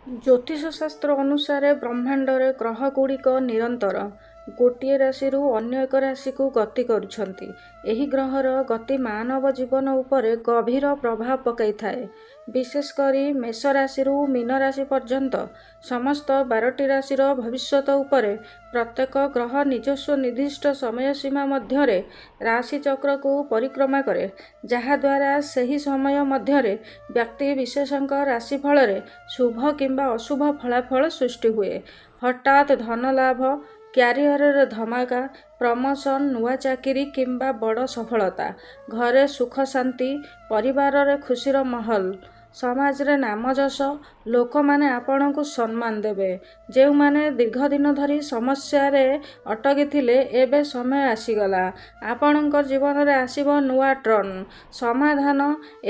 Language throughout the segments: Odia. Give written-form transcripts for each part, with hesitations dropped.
ଜ୍ୟୋତିଷ ଶାସ୍ତ୍ର ଅନୁସାରେ ବ୍ରହ୍ମାଣ୍ଡରେ ଗ୍ରହଗୁଡ଼ିକ ନିରନ୍ତର ଗୋଟିଏ ରାଶିରୁ ଅନ୍ୟ ଏକ ରାଶିକୁ ଗତି କରୁଛନ୍ତି। ଏହି ଗ୍ରହର ଗତି ମାନବ ଜୀବନ ଉପରେ ଗଭୀର ପ୍ରଭାବ ପକାଇଥାଏ। ବିଶେଷ କରି ମେଷ ରାଶିରୁ ମୀନ ରାଶି ପର୍ଯ୍ୟନ୍ତ ସମସ୍ତ 12ଟି ରାଶିର ଭବିଷ୍ୟତ ଉପରେ ପ୍ରତ୍ୟେକ ଗ୍ରହ ନିଜସ୍ୱ ନିର୍ଦ୍ଦିଷ୍ଟ ସମୟସୀମା ମଧ୍ୟରେ ରାଶିଚକ୍ରକୁ ପରିକ୍ରମା କରେ, ଯାହାଦ୍ୱାରା ସେହି ସମୟ ମଧ୍ୟରେ ବ୍ୟକ୍ତି ବିଶେଷଙ୍କ ରାଶିଫଳରେ ଶୁଭ କିମ୍ବା ଅଶୁଭ ଫଳାଫଳ ସୃଷ୍ଟି ହୁଏ। ହଠାତ୍ ଧନଲାଭ, କ୍ୟାରିଅରରେ ଧମାକା, ପ୍ରମୋସନ୍, ନୂଆ ଚାକିରି କିମ୍ବା ବଡ଼ ସଫଳତା, ଘରେ ସୁଖଶାନ୍ତି, ପରିବାରରେ ଖୁସିର ମାହୋଲ, ସମାଜରେ ନାମଯଶ, ଲୋକମାନେ ଆପଣଙ୍କୁ ସମ୍ମାନ ଦେବେ। ଯେଉଁମାନେ ଦୀର୍ଘଦିନ ଧରି ସମସ୍ୟାରେ ଅଟକିଥିଲେ, ଏବେ ସମୟ ଆସିଗଲା, ଆପଣଙ୍କ ଜୀବନରେ ଆସିବ ନୂଆ ଟର୍ନ, ସମାଧାନ।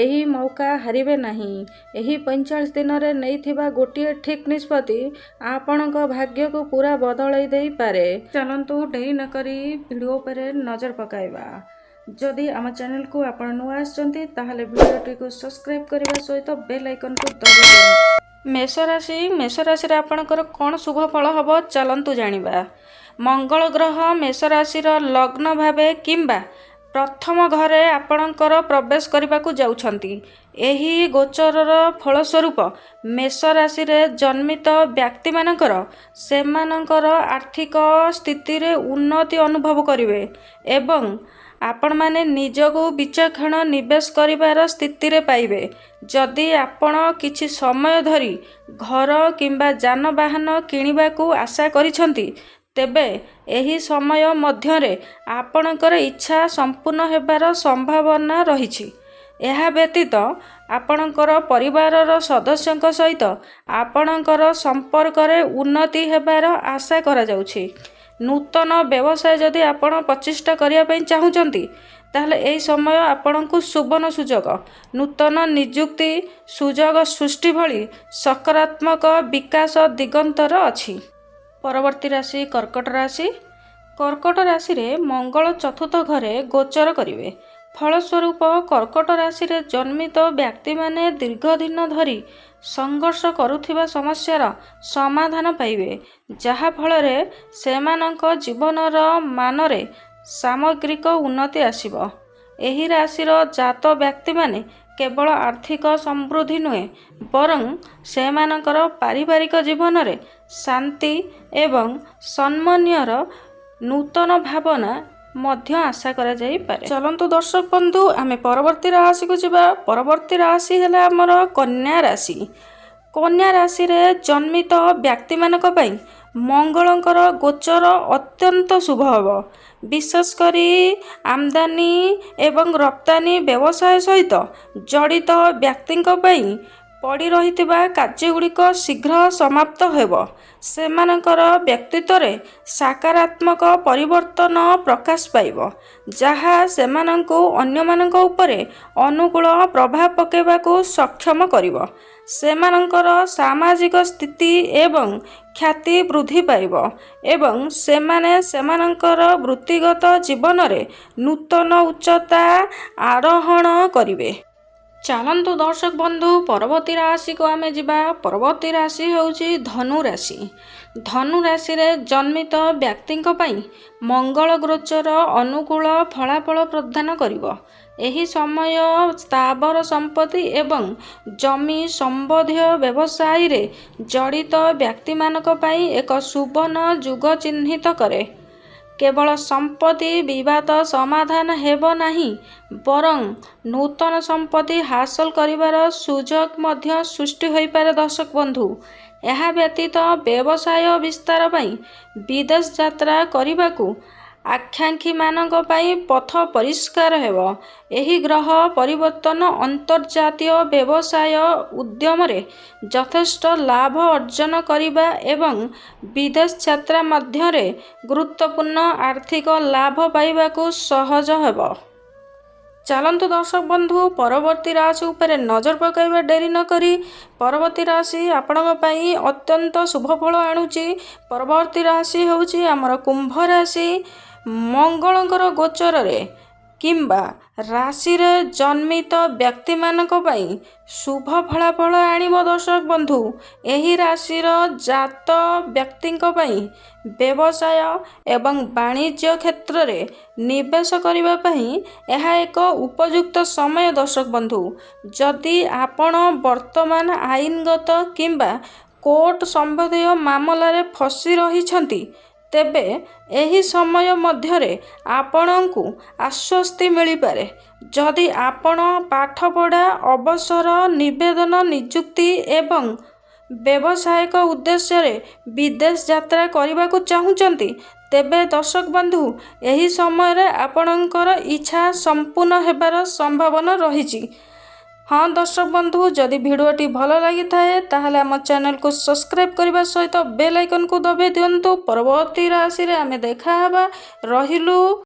ଏହି ମୌକା ହାରିବେ ନାହିଁ। ଏହି 45 ଦିନରେ ନେଇଥିବା ଗୋଟିଏ ଠିକ୍ ନିଷ୍ପତ୍ତି ଆପଣଙ୍କ ଭାଗ୍ୟକୁ ପୂରା ବଦଳାଇ ଦେଇପାରେ। ଚାଲନ୍ତୁ, ଡେରି ନକରି ଭିଡ଼ିଓ ଉପରେ ନଜର ପକାଇବା। ଯଦି ଆମ ଚ୍ୟାନେଲକୁ ଆପଣ ନୂଆ ଆସିଛନ୍ତି, ତାହେଲେ ଭିଡ଼ିଓଟିକୁ ସବସ୍କ୍ରାଇବ୍ କରିବା ସହିତ ବେଲ୍ ଆଇକନ୍କୁ ଦବାଇ ଦିଅନ୍ତୁ। ମେଷ ରାଶି। ମେଷ ରାଶିରେ ଆପଣଙ୍କର କ'ଣ ଶୁଭ ଫଳ ହେବ, ଚାଲନ୍ତୁ ଜାଣିବା। ମଙ୍ଗଳ ଗ୍ରହ ମେଷ ରାଶିର ଲଗ୍ନ ଭାବେ କିମ୍ବା ପ୍ରଥମ ଘରେ ଆପଣଙ୍କର ପ୍ରବେଶ କରିବାକୁ ଯାଉଛନ୍ତି। ଏହି ଗୋଚରର ଫଳସ୍ୱରୂପ ମେଷ ରାଶିରେ ଜନ୍ମିତ ବ୍ୟକ୍ତିମାନଙ୍କର ସେମାନଙ୍କର ଆର୍ଥିକ ସ୍ଥିତିରେ ଉନ୍ନତି ଅନୁଭବ କରିବେ ଏବଂ ଆପଣମାନେ ନିଜକୁ ବିଚକ୍ଷଣ ନିବେଶ କରିବାର ସ୍ଥିତିରେ ପାଇବେ। ଯଦି ଆପଣ କିଛି ସମୟ ଧରି ଘର କିମ୍ବା ଯାନବାହନ କିଣିବାକୁ ଆଶା କରିଛନ୍ତି, ତେବେ ଏହି ସମୟ ମଧ୍ୟରେ ଆପଣଙ୍କର ଇଚ୍ଛା ସମ୍ପୂର୍ଣ୍ଣ ହେବାର ସମ୍ଭାବନା ରହିଛି। ଏହା ବ୍ୟତୀତ ଆପଣଙ୍କର ପରିବାରର ସଦସ୍ୟଙ୍କ ସହିତ ଆପଣଙ୍କର ସମ୍ପର୍କରେ ଉନ୍ନତି ହେବାର ଆଶା କରାଯାଉଛି। ନୂତନ ବ୍ୟବସାୟ ଯଦି ଆପଣ ପ୍ରତିଷ୍ଠା କରିବା ପାଇଁ ଚାହୁଁଛନ୍ତି, ତାହେଲେ ଏହି ସମୟ ଆପଣଙ୍କୁ ସୁବର୍ଣ୍ଣ ସୁଯୋଗ, ନୂତନ ନିଯୁକ୍ତି ସୁଯୋଗ ସୃଷ୍ଟି ଭଳି ସକାରାତ୍ମକ ବିକାଶ ଦିଗନ୍ତର ଅଛି। ପରବର୍ତ୍ତୀ ରାଶି କର୍କଟ ରାଶି। କର୍କଟ ରାଶିରେ ମଙ୍ଗଳ ଚତୁର୍ଥ ଘରେ ଗୋଚର କରିବେ। ଫଳସ୍ୱରୂପ କର୍କଟ ରାଶିରେ ଜନ୍ମିତ ବ୍ୟକ୍ତିମାନେ ଦୀର୍ଘ ଦିନ ଧରି ସଂଘର୍ଷ କରୁଥିବା ସମସ୍ୟାର ସମାଧାନ ପାଇବେ, ଯାହା ଫଳରେ ସେମାନଙ୍କ ଜୀବନର ମାନରେ ସାମଗ୍ରିକ ଉନ୍ନତି ଆସିବ। ଏହି ରାଶିର ଜାତ ବ୍ୟକ୍ତିମାନେ କେବଳ ଆର୍ଥିକ ସମୃଦ୍ଧି ନୁହେଁ, ବରଂ ସେମାନଙ୍କର ପାରିବାରିକ ଜୀବନରେ ଶାନ୍ତି ଏବଂ ସମନ୍ୱୟର ନୂତନ ଭାବନା ମଧ୍ୟ ଆଶା କରାଯାଇପାରେ। ଚାଲନ୍ତୁ ଦର୍ଶକ ବନ୍ଧୁ, ଆମେ ପରବର୍ତ୍ତୀ ରାଶିକୁ ଯିବା। ପରବର୍ତ୍ତୀ ରାଶି ହେଲା ଆମର କନ୍ୟା ରାଶି। କନ୍ୟା ରାଶିରେ ଜନ୍ମିତ ବ୍ୟକ୍ତିମାନଙ୍କ ପାଇଁ ମଙ୍ଗଳଙ୍କର ଗୋଚର ଅତ୍ୟନ୍ତ ଶୁଭ ହେବ। ବିଶେଷ କରି ଆମଦାନୀ ଏବଂ ରପ୍ତାନି ବ୍ୟବସାୟ ସହିତ ଜଡ଼ିତ ବ୍ୟକ୍ତିଙ୍କ ପାଇଁ ପଡ଼ି ରହିଥିବା କାର୍ଯ୍ୟଗୁଡ଼ିକ ଶୀଘ୍ର ସମାପ୍ତ ହେବ। ସେମାନଙ୍କର ବ୍ୟକ୍ତିତ୍ୱରେ ସକାରାତ୍ମକ ପରିବର୍ତ୍ତନ ପ୍ରକାଶ ପାଇବ, ଯାହା ସେମାନଙ୍କୁ ଅନ୍ୟମାନଙ୍କ ଉପରେ ଅନୁକୂଳ ପ୍ରଭାବ ପକାଇବାକୁ ସକ୍ଷମ କରିବ। ସେମାନଙ୍କର ସାମାଜିକ ସ୍ଥିତି ଏବଂ ଖ୍ୟାତି ବୃଦ୍ଧି ପାଇବ ଏବଂ ସେମାନେ ସେମାନଙ୍କର ବୃତ୍ତିଗତ ଜୀବନରେ ନୂତନ ଉଚ୍ଚତା ଆରୋହଣ କରିବେ। ଚାଲନ୍ତୁ ଦର୍ଶକ ବନ୍ଧୁ, ପରବର୍ତ୍ତୀ ରାଶିକୁ ଆମେ ଯିବା। ପରବର୍ତ୍ତୀ ରାଶି ହେଉଛି ଧନୁ ରାଶି। ଧନୁ ରାଶିରେ ଜନ୍ମିତ ବ୍ୟକ୍ତିଙ୍କ ପାଇଁ ମଙ୍ଗଳ ଗୋଚର ଅନୁକୂଳ ଫଳାଫଳ ପ୍ରଦାନ କରିବ। ଏହି ସମୟ ସ୍ଥାବର ସମ୍ପତ୍ତି ଏବଂ ଜମି ସମ୍ବନ୍ଧୀୟ ବ୍ୟବସାୟରେ ଜଡ଼ିତ ବ୍ୟକ୍ତିମାନଙ୍କ ପାଇଁ ଏକ ସୁବର୍ଣ୍ଣ ଯୁଗ ଚିହ୍ନିତ କରେ। କେବଳ ସମ୍ପତ୍ତି ବିବାଦ ସମାଧାନ ହେବ ନାହିଁ, ବରଂ ନୂତନ ସମ୍ପତ୍ତି ହାସଲ କରିବାର ସୁଯୋଗ ମଧ୍ୟ ସୃଷ୍ଟି ହୋଇପାରେ। ଦର୍ଶକ ବନ୍ଧୁ, ଏହା ବ୍ୟତୀତ ବ୍ୟବସାୟ ବିସ୍ତାର ପାଇଁ ବିଦେଶ ଯାତ୍ରା କରିବାକୁ ଆକାଂକ୍ଷୀମାନଙ୍କ ପାଇଁ ପଥ ପରିଷ୍କାର ହେବ। ଏହି ଗ୍ରହ ପରିବର୍ତ୍ତନ ଅନ୍ତର୍ଜାତୀୟ ବ୍ୟବସାୟ ଉଦ୍ୟମରେ ଯଥେଷ୍ଟ ଲାଭ ଅର୍ଜନ କରିବା ଏବଂ ବିଦେଶ ଯାତ୍ରା ମଧ୍ୟରେ ଗୁରୁତ୍ୱପୂର୍ଣ୍ଣ ଆର୍ଥିକ ଲାଭ ପାଇବାକୁ ସହଜ ହେବ। ଚାଲନ୍ତୁ ଦର୍ଶକ ବନ୍ଧୁ, ପରବର୍ତ୍ତୀ ରାଶି ଉପରେ ନଜର ପକାଇବା ଡେରି ନକରି। ପରବର୍ତ୍ତୀ ରାଶି ଆପଣଙ୍କ ପାଇଁ ଅତ୍ୟନ୍ତ ଶୁଭ ଫଳ ଆଣୁଛି। ପରବର୍ତ୍ତୀ ରାଶି ହେଉଛି ଆମର କୁମ୍ଭ ରାଶି। ମଙ୍ଗଳଙ୍କର ଗୋଚରରେ କିମ୍ବା ରାଶିରେ ଜନ୍ମିତ ବ୍ୟକ୍ତିମାନଙ୍କ ପାଇଁ ଶୁଭ ଫଳାଫଳ ଆଣିବ। ଦର୍ଶକ ବନ୍ଧୁ, ଏହି ରାଶିର ଜାତ ବ୍ୟକ୍ତିଙ୍କ ପାଇଁ ବ୍ୟବସାୟ ଏବଂ ବାଣିଜ୍ୟ କ୍ଷେତ୍ରରେ ନିବେଶ କରିବା ପାଇଁ ଏହା ଏକ ଉପଯୁକ୍ତ ସମୟ। ଦର୍ଶକ ବନ୍ଧୁ, ଯଦି ଆପଣ ବର୍ତ୍ତମାନ ଆଇନଗତ କିମ୍ବା କୋର୍ଟ ସମ୍ବନ୍ଧୀୟ ମାମଲାରେ ଫସି ରହିଛନ୍ତି, ତେବେ ଏହି ସମୟ ମଧ୍ୟରେ ଆପଣଙ୍କୁ ଆଶ୍ୱସ୍ତି ମିଳିପାରେ। ଯଦି ଆପଣ ପାଠପଢ଼ା, ଅବସର, ନିବେଦନ, ନିଯୁକ୍ତି ଏବଂ ବ୍ୟବସାୟିକ ଉଦ୍ଦେଶ୍ୟରେ ବିଦେଶ ଯାତ୍ରା କରିବାକୁ ଚାହୁଁଛନ୍ତି, ତେବେ ଦର୍ଶକ ବନ୍ଧୁ, ଏହି ସମୟରେ ଆପଣଙ୍କର ଇଚ୍ଛା ସମ୍ପୂର୍ଣ୍ଣ ହେବାର ସମ୍ଭାବନା ରହିଛି। ହଁ ଦର୍ଶକ ବନ୍ଧୁ, ଯଦି ଭିଡ଼ିଓଟି ଭଲ ଲାଗିଥାଏ, ତାହେଲେ ଆମ ଚ୍ୟାନେଲକୁ ସବସ୍କ୍ରାଇବ୍ କରିବା ସହିତ ବେଲ୍ ଆଇକନ୍କୁ ଦବାଇ ଦିଅନ୍ତୁ। ପରବର୍ତ୍ତୀ ରାଶିରେ ଆମେ ଦେଖା ହେବା। ରହିଲୁ।